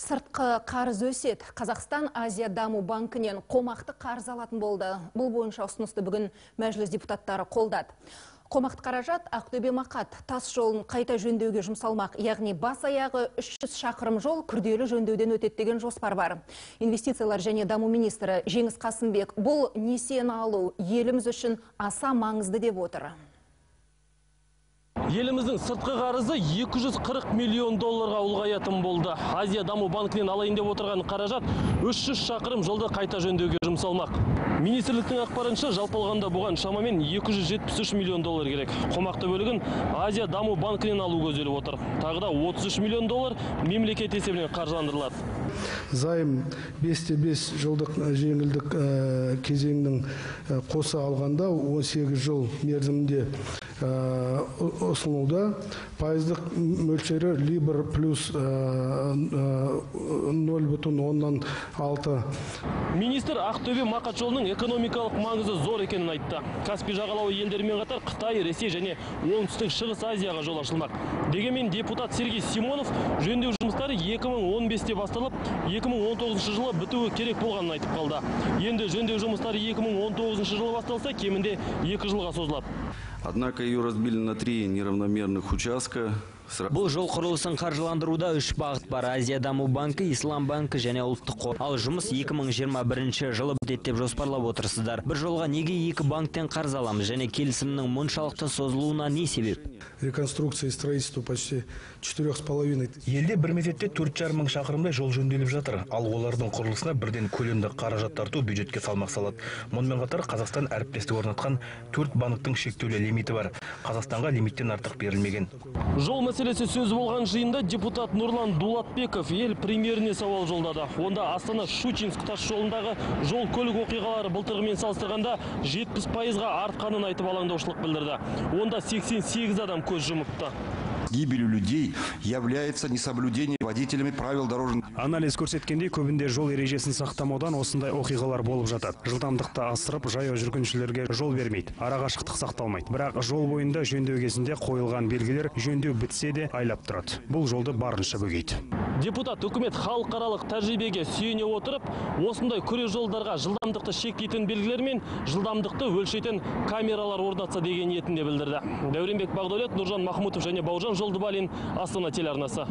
Сыртқы қарыз өседі. Қазақстан Азия даму банкінен қомақты қарыз алатын болды. Бұл бойынша ұсынысты бүгін мәжіліс депутаттары қолдады. Қомақты қаражат Ақтөбе Мақат тас жолын қайта жөндеуге жұмсалмақ, яғни бас аяғы 300 шақырым жол күрделі жөндеуден өтеді деген жоспар бар. Инвестициялар және даму министрі Жеңіс Қасымбек бұл несиені алу еліміз үшін аса маңызды деп отыр. Еліміздің сыртқы қарызы 240 миллион долларға ұлғаятын болды. Азия даму банкінен алайын деп отырған қаражат 300 шақырым жолды қайта жөндеуге жұмсалмақ. Министрліктің ақпарынша, жалпы алғанда бұған шамамен 273 миллион доллар керек. Қомақты бөлігін Азия даму банкінен алу көзделіп отыр. Тағы да 33 миллион доллар мемлекет есебінен қаржыландырылады. Займ 5,5 жылдық жеңілдік кезеңінің қоса алғанда 18 жыл мерзімінде ұсынылды. Пайыздық мөлшері Либор плюс 0,6. Министр Ақтөбе Мақат жолының экономикалық маңызы зор екенін айтты. Каспий жағалауы елдерімен қатар Қытай, Ресей және Оңтүстік Шығыс Азияға жол ашылмақ. Дегенмен депутат Сергей Симонов жөндеу жұмыстары 2015-те басталып, 2019 жылы бітуі керек болғанын айтып қалды. Енді жөндеу жұмыстары 2019 жылы басталса, кемінде 2 жылға созылады. Однако ее разбили на 3 неравномерных участка. Бұл жол құрылысын қаржыландыруда 3 бағыт бар. Азия даму банкі, Ислам банкі және ұлттық қор. Ал жұмыс 2021 жылы бітеді деп жоспарлап отырсыздар. Бір жолға неге 2 банктен қарыз аламыз және келісімнің мұншалықты созылуына не себеп? Реконструкция и строительство почти 4,5 тысяч. Елде бір мезетте 4,5 мың шақырымдай жол жөнделіп жатыр. Ал олардың құрылысына бірден көлемді қаражат тарту бюджетке салмақ салады. Мұнымен қатар Қазақстан әріптестік орнатқан 4 банктің шектеулі лимиті бар. Қазақстанға лимиттен артық берілмеген. Жол мәселесі сөз болған жиында депутат Нұрлан Дулатбеков ел премьеріне сауал жолдады. Онда Астана Щучинск тас жолындағы жол көлік оқиғалары былтырғымен салыстырғанда 70%-ға артқанын айтып алаңдаушылық білдірді. Онда 88 адам көз жұмыпты. Гибелью людей является несоблюдение водителями правил дорожного. Анализ көрсеткендей, көбінде жол ережесін сақтамаудан осындай оқиғалар болып жатады. Жылдамдықты асырып, жаяу жүргіншілерге жол бермейді. Арақашықтық сақталмайды. Бірақ жол бойында жөндеу кезінде қойылған белгілер жөндеу бітсе де айлап тұрады. Бұл жолды барынша бөгейді. Депутат үкімет халықаралық тәжірибеге сүйене отырып, осындай күре жолдарға жылдамдықты шектейтін белгілер мен жылдамдықты өлшейтін камералар орнатса деген ниетін де білдірді. Дәуренбек Бағдәулет, Нұржан Махмұтов және Бауыржан Жолдыбалин, Астана телеарнасы.